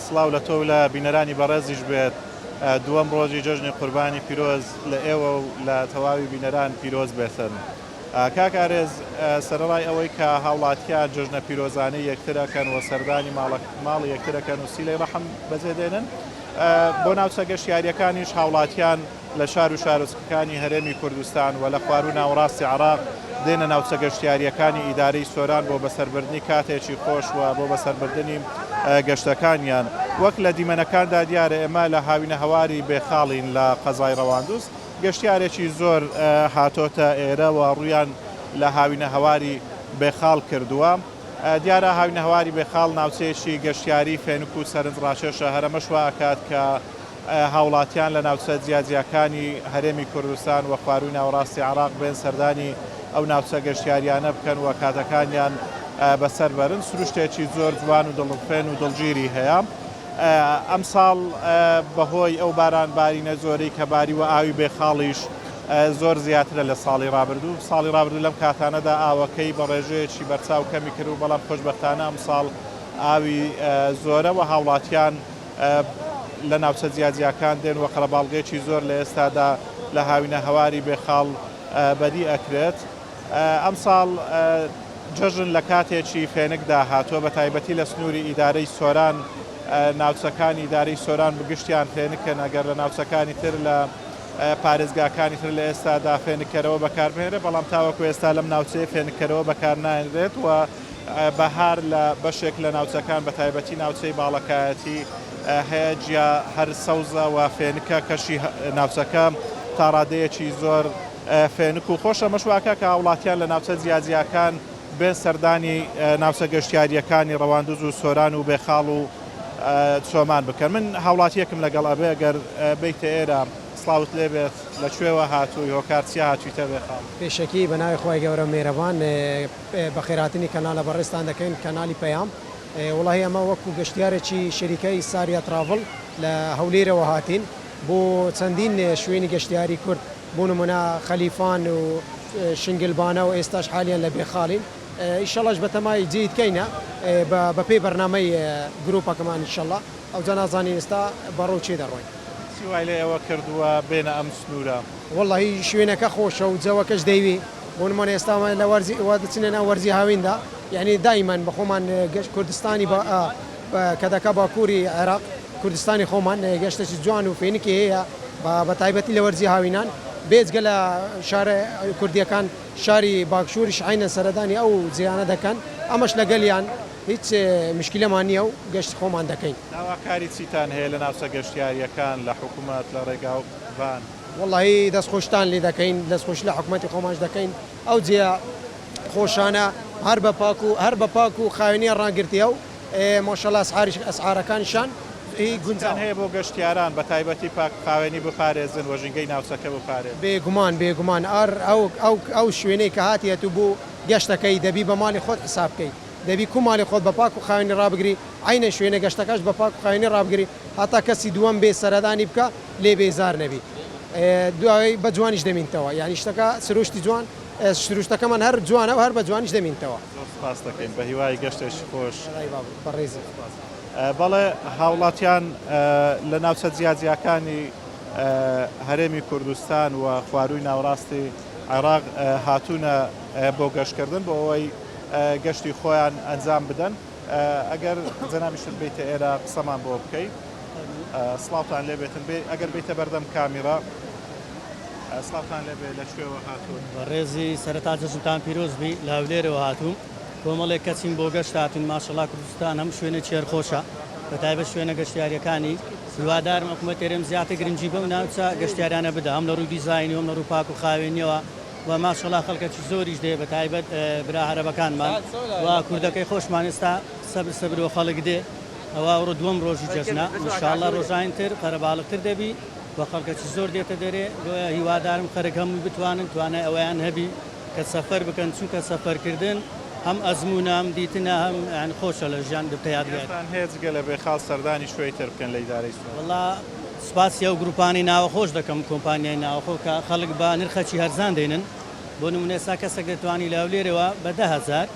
سڵاو لە تۆ و لە بینەرانی بەڕێزیش بێت. دووەم ڕۆژی جەژنی قوربانی پیرۆز لە ئێوە و لە تەواوی بینەران پیرۆز بێتن. کاک ئارێز، سەرەڕای ئەوەی کە هاوڵاتیان جەژنە پیرۆزانەی یەکتر ئەکەن و سەردانی ماڵی یەکتر ئەکەن و سیلەی ڕەحم بەجێ دێنن، بۆ ناوچە گەشتیارییەکانیش هاوڵاتیان لە شار و شارۆچکەکانی هەرێمی کوردستان و لە خواروو ناوەڕاستی عێراق دێنە ناوچە گەشتیارییەکانی ئیدارەی سۆران بۆ بەسەربردنی کاتێکی خۆش و بۆ بەسەربردنی گەشتەکانیان. وەک لە دیمەنەکاندا دیارە ئێمە لە هاوینەهەواری بێخاڵین لە قەزای ڕەواندوز، گەشتیارێکی زۆر هاتۆتە ئێرە و ڕوویان لە هاوینەهەواری بێخاڵ کردووە. دیارە هاوینەهەواری بێخاڵ ناوچەیەکی گەشتیاری فێنک و سەرنجڕاکێشە، هەرەمەش وا ئەکات کە هاوڵاتیان لە ناوچە جیاجیاکانی هەرێمی کوردستان و خوارووی ناوەڕاستی عێراق بێن سەردانی ئەو ناوچە گەشتیاریانە بکەن و کاتەکانیان بەسەر بەرن. سروشتێکی زۆر جوان و دڵڕفێن و دڵگیری هەیە. ئەمساڵ بەهۆی ئەو باران بارینە زۆرەی کە باریوە ئاوی بێخاڵیش زۆر زیاترە لە ساڵی ڕابردوو. ساڵی ڕابردوو لەم کاتانەدا ئاوەکەی بە ڕێژەیەکی بەرچاو کەمی کردبوو، بەڵام خۆشبەختانە ئەمساڵ ئاوی زۆرە و هاوڵاتیان لە ناوچە جیاجیاکان دێن و قەرەباڵغێکی زۆر لە ئێستادا لە هاوینەهەواری بێخاڵ بەدی ئەکرێت. ئەمساڵ جەژن لە کاتێکی فێنکدا هاتووە، بە تایبەتی لە سنووری ئیدارەی سۆران، ناوچەکانی ئیدارەی سۆران بگشتیان فێنکن، ئەگەر لە ناوچەکانی تر لە پارێزگاکانی تر لە ئێستادا فێنککەرەوە بەکاربهێنرێت، بەڵام تاوەکو ئێستا لەم ناوچەیە فێنککەرەوە بەکارناهێنرێت و بەهار لە بەشێک لە ناوچەکان بە تایبەتی ناوچەی باڵەکایەتی هەیە جیا هەر سەوزە و فێنکە کەشی ناوچەکە تا ڕادەیەکی زۆر فێنک و خۆشە ئەمەش واکە کە هاوڵاتیان لە ناوچە جیاجیاکان بێن سەردانی ناوچە گەشتیارییەکانی ڕەواندوز و سۆران و بێخاڵ و چۆمان بکەن من هاوڵاتیەکم لەگەڵ ئەبێ گەر بیتە ئێرە سڵاوت لێبێت لە کوێوە هاتووی هۆکار چیە هاتوویتە بێخاڵ؟ پێشەکی بەناوی خوای گەورە مێرەبان بەخێرهاتنی کەنالە بەڕێزتان دەکەین کەنالی پەیام وەڵاهی ئەمە وەکو گەشتیارێکی شەریکەی ساریا تراڤڵ لە هەولێرەوە هاتین بۆ چەندین شوێنی گەشتیاری کورد بۆ نمونە خەلیفان و شنگلبانە و ئێستاش حالیان لە بێخاڵین ئیشەڵاش بەتەمای جێیت کەینە بە پێی بەرنامەی گروپەکەمان ئیشەڵا ئەوجا نازانین ئێستا بەڕەو چێ دەڕۆین. چی وای لە ئێوە کردووە بێنە ئەم سنوورە؟ وەڵاهی شوێنەکە خۆشە و جەوەکەش دەیوێ بۆ نمونە ئێستا لە وەرزی وا دەچینە ناو وەرزی هاویندا یانی دایمەن بە خۆمان گەشت کوردستانی بە کە دەکا باکووری عێراق کوردستانی خۆمان گەشتێکی جوان و فێنکی هەیە بە تایبەتی لە وەرزی هاوینان بێجگە لە شارە کوردیەکان شاری باکشووریش عەینەن سەردانی ئەو جێیانە دەکەن ئەمەش لەگەلیان هیچ مشکیلەمان نییە و گەشتی خۆمان دەکەین. داواکاری چیتان هەیە لە ناوچە گەشتیارییەکان، لە حکومەت، لە ڕێگاوبان؟ وەڵاهی دەست خۆشتان لێ دەکەین دەست خۆشی لە حکومەتی خۆمانش دەکەین ئەو جێیە خۆشانە هەر بە پاک و هەر بە پاک و خاوێنیان ڕاگرتیە و ماشاءاللە ئەسعاریش ئەسعارەکانیشان هی چیتان گونجاوە. هەیە بۆ گەشتیاران بە تایبەتی پاک خاوێنی بپارێزن و ژینگەی ناوچەکە بپارێزن؟ بێگومان بێگومان ئار ئەو ئەو ئەو شوێنەی کە هاتیەت و بۆ گەشتەکەی دەبی بە ماڵی خۆت حساب کەی دەبی کو ماڵی خۆت بە پاک و خاوێنی ڕابگری عەینەن شوێنە گەشتەکەش بە پاک و خاوێنی ڕابگری هەتا کەسی دووەم بێ سەردانی بکا لێ بێزار نەبی دوای بە جوانیش دەمینتەوە یانی شتەکە سروشتی جوان سروشتەکەمان هەر جوانە و هەر بە جوانیش دەمینتەوە. زۆر سوپاست دەکەین بەهیوای گەشتێکی خۆش. خودای بەڕێزی. بەڵێ هاوڵاتیان لە ناوچە جیاجیاکانی هەرێمی کوردستان و خوارووی ناوەڕاستی عێراق هاتوونە بۆ گەشتکردن بۆ ئەوەی گەشتی خۆیان ئەنجام بدەن. ئەگەر جەنابیشت بیتە ئێرە قسەمان بۆ بکەی. سڵاوتان لێ بێتن بێ ئەگەر بیتە بەردەم کامیرا سڵاوتان لێ بێ لە کوێوە هاتوون؟ بەڕێزی سەرەتا جەژنتان پیرۆز بی لە هەولێرەوە هاتووم کۆمەڵێک کەسین بۆ گەشت هاتوین ماشەڵا کوردستان هەموو شوێنێکی هەر خۆشە بەتایبەت شوێنە گەشتیاریەکانی هیوادارم حکومەت هەرێم زیاتر گرنگی بەم ناوچە گەشتیارانە بدا هەم لە ڕووی دیزاینی و هەم لە ڕووی پاک و خاوێنیەوە و ماشەڵا خەڵکەکی زۆریش دێ بەتایبەت برا عەرەبەکانمان و کوردەکەی خۆشمان ئێستا سەبر سەبر و خەڵک دێ ئەوە ئەوڕۆ دووەم ڕۆژی جەژنە ان شاءاللە ڕۆژانی تر قەرەباڵغتر دەبی و خەڵکەکی زۆر دێتە دەرێ بۆیە هیوادارم خەرک هەمووی بتوانن توانای ئەوەیان هەبی کە سەفەر بکەن چونکە سەفەر کردن هەم ئەزموونە هەم دیتنە هەم یانی خۆشە لە ژیان دەبتە یادگار. نیازتان هەیە جگە لە بێخاڵ سەردانی شوێی تر بکەن لە ئیدارەی سۆران؟ وەڵا سوپاسی ئەو گروپانەی ناوەخۆش دەکەم کۆمپانیای ناوەخۆ کە خەڵک بە نرخەکی هەرزان دێنن بۆ نمونە ئێستا کەسێک دەتوانی لە هەولێرەوە بە 10,000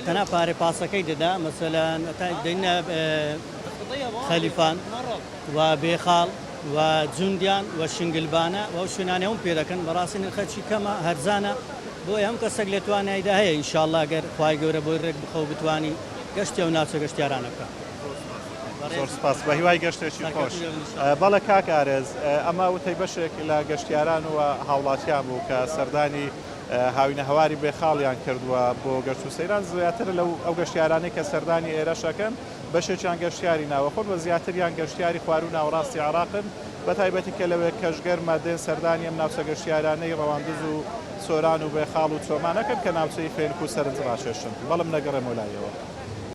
تەنها پارەی پاسەکەی دەدا مەسەلەن دەینە. خەلیفان و بێخاڵ و جوندیان و شنگلبانە و ئەو شوێنانەی هەموو پێ دەکەن بەڕاستی نرخەکی کەمە هەرزانە بۆیە هەموو کەسێک لە توانایدا هەیە ان شاء اللە گەر خوای گەورە بۆی ڕێک بخە و بتوانی گەشتی ئەو ناوچە گەشتیارانە بکا. زۆر سپاس بە هیوای گەشتێکی خۆش. بەڵێ کاک ئارێز ئەمە وتەی بەشێک لە گەشتیاران و هاوڵاتیان بوو کە سەردانی هاوینەهەواری بێخاڵیان کردووە بۆ گەشت و سەیران زیاتر لەو ئەو گەشتیارانەی کە سەردانی ئێرەش ئەکەن بەشێکیان گەشتیاری ناوەخۆن و زیاتریان گەشتیاری خواروو ناوەڕاستی عێراقن بەتایبەتی کە لەوێ کەش گەرمە دێن سەردانی ئەم ناوچە گەشتیارانەی ڕەواندز و سۆران و بێخاڵ و چۆمان ئەکەن کە ناوچەی فێنک و سەرنجڕاکێشن. بەڵم نەگەڕێمەوە لایەوە.